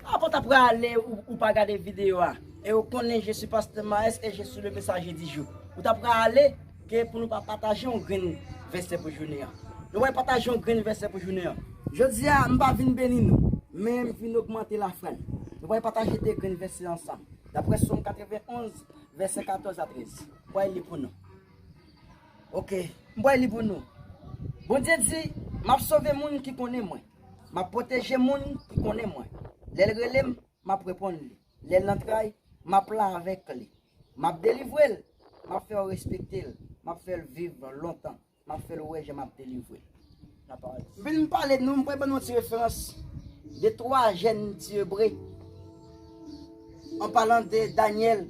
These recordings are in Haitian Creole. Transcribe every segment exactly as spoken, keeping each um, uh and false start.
Avan w ta prale ou, ou pa gade videyo a, e ou konnen je suis pasteur Maes e je suis le messager du jour. Ou ta prale ke pou nou pa pataje yon grenn vèsè pou jounen an. Nou pral pataje yon grenn vèsè pou jounen an. Jodi a, m pa vin beni nou, men m vin ogmante lafwa n. Nou pral pataje de grenn vèsè ansanm. Daprè Sòm katrevenn onz, vèsè katòz a trèz. M pral li pou nou. Ok, m pral li pou nou. Bondye di, m ap sove moun ki konnen mwen. M ap pwoteje moun ki konnen mwen. Lè l rele m, m ap reponn li. Lè l nan tray, m ap la avèk li. M ap delivre l, m ap fè w respekte l, m ap fè l viv lontan, m ap fè l wè jan m ap delivre l. M vin pale nou, m pral ban nou yon ti referans de twa jèn ti Ebre, an palan de Danyèl,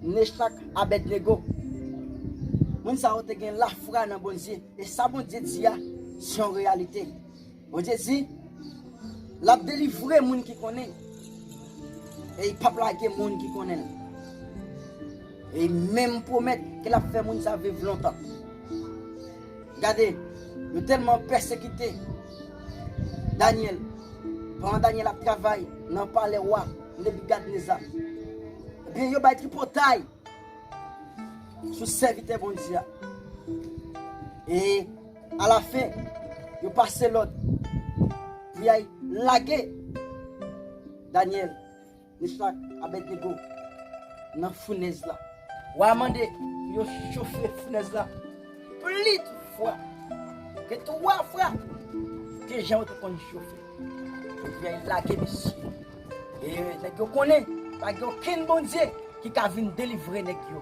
Mechak, Abèdnego. Moun sa yo te gen lafwa nan Bondye, e sa Bondye di a, se yon reyalite. Bondye di, l ap delivre moun ki konnen l, e l p ap lage moun ki konnen l. E l menm pwomèt ke l ap fè moun sa viv lontan. Gade, yo tèlman pèsekite Danyèl. Pandan Danyèl ap travay nan palè wa Nebikadneza, ebyen, yo bay tripotay sou sèvitè Bondye a. E alafen, yo pase lòd pou y al lage Danyèl, Mechak, Abèdnego nan founèz la. Wa a mande pou yo chofe founèz la plis fwa ke twa fwa ke jan yo te konn chofe. Yo te lage mesye. E nèg yo konnen pa gen okenn Bondye ki ka vin delivre nèg yo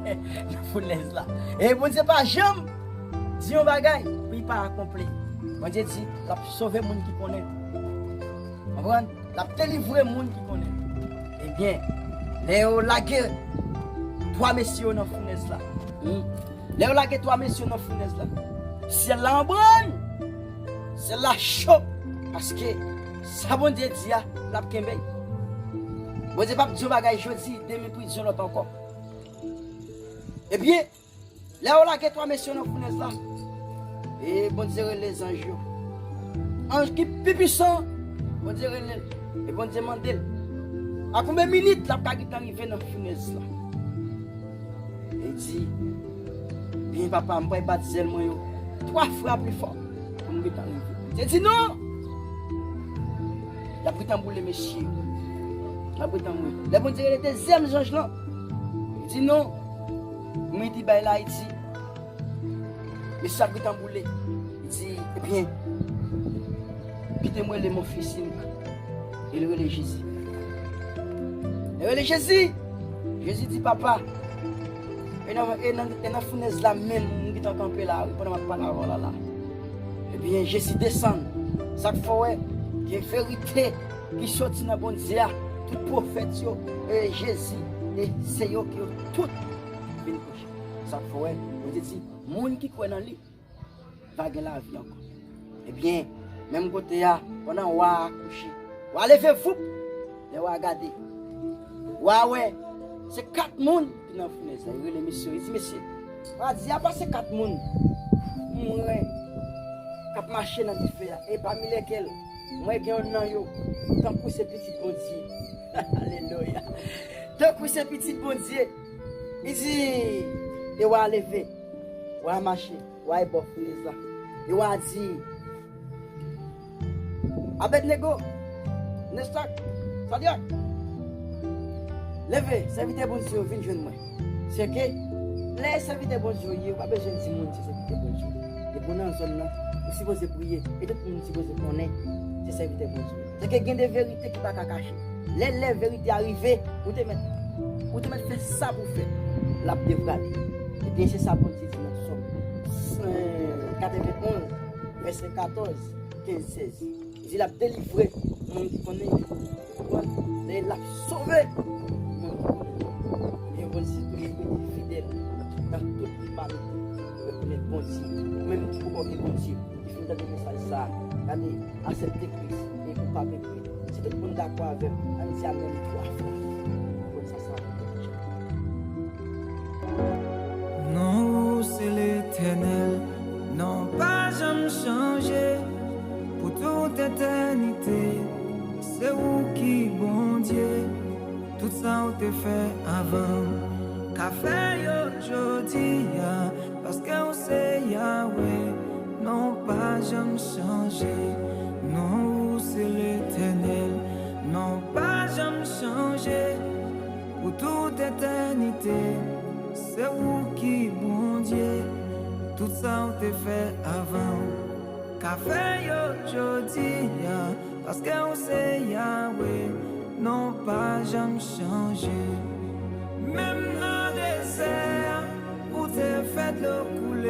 nan founèz la. E Bondye pa janm di yon bagay pou li pa akonpli. Bondye di l ap sove moun ki konnen l. Konprann? L ap delivre moun ki konnen l. Ebyen, lè yo lage twa mesye yo nan founèz la, hmm, lè yo lage twa mesye yo nan founèz la, syèl la an brann, syèl la cho, paske sa Bondye di a, l ap kenbe. Bondye p ap di yon bagay jodi, demen pou l di yon lòt ankò. Ebyen, lè yo lage twa mesye yo nan founèz la, e Bondye rele zanj yo. Anj ki pi pwisan, Bondye rele l. E Bondye mande l, a konbyen minit l ap ka gentan rive nan founèz la? E l di, byen papa, m pral bat zèl mwen yo twa fwa pli fò pou m gentan rive. Bondye di non! L ap gentan boule mesye yo. L ap gentan boule. Lè Bondye rele dezyèm zanj lan, li di non. Midi bay la, li di, mesye ap gentan boule. Li di, ebyen, kite m rele mon fils unique. E l rele Jezi. Li rele Jezi. Jezi di, papa, e nan, e nan, e nan founèz la menm, m gentan kanpe la, wi, pandan m ap pale avè w la, la. Ebyen, Jezi desann. Sa k fè w wè, gen verite ki soti nan Bondye a, tout pwofèt yo, e Jezi, e se yo ki yo tout vin kouche. Sa k fè w wè, Bondye di, moun ki kwè nan li, va gen lavi ankò. Ebyen, menm kote a, pandan wa a kouche, wa leve voup, lè wa gade, wa wè, se kat moun ki nan founèz la. Li rele mesye yo, li di, mesye, wa di, apa se kat moun m wè k ap mache nan dife a, e pami lèkèl m wè gen yonn nan yo tankou se pitit Bondye. Alelouya! Tankou se pitit Bondye. Li di, e wa leve, wa mache, wa al bò founèz la. E wa di, Abèdnego, Mechak, Sadrak, leve, sèvitè Bondye yo vin jwenn mwen. Sèke lè sèvitè Bondye yo ye, yo pa bezwen di moun se sèvitè Bondye yo. Depi w nan zòn nan, ou sipoze priye, e tout moun sipoze konnen se sèvitè Bondye yo. Sèke gen de verite ki pa ka kache. Lè, lè verite a rive, ou te mèt, ou te mèt fè sa pou w fè, l ap devwale. Ebyen, se sa Bondye di nan Sòm, eh, katrevenn onz, vèsè katòz, kenz, sèz. Li di l ap delivre moun ki konnen li. Konprann? Lè l ap sove moun ki konnen li. Ebyen, Bondye toujou rete fidèl nan tout limanite. Rekonèt Bondye. Ou menm ki poko gen Bondye, ki fin tande mesaj sa a, gade, aksepte Kris e ou p ap epi. Si tout moun dakò avè m, ann di amèn twa fwa. Konn sa sa ap fèt. Non ou se Letènèl, non pa janm chanje. Pou tout etènite, se ou Sa w te fè avan, ka fè yo jodi a, paske w se Yawe, non w pa janm chanje. Non ou se Letènèl, non w pa janm chanje. Pou tout etènite, se ou ki Bondye. Tout sa w te fè avan, ka fè yo jodi a, paske w se Yawe, non w pa janm chanje. Menm nan dezè, ou te fè dlo koule.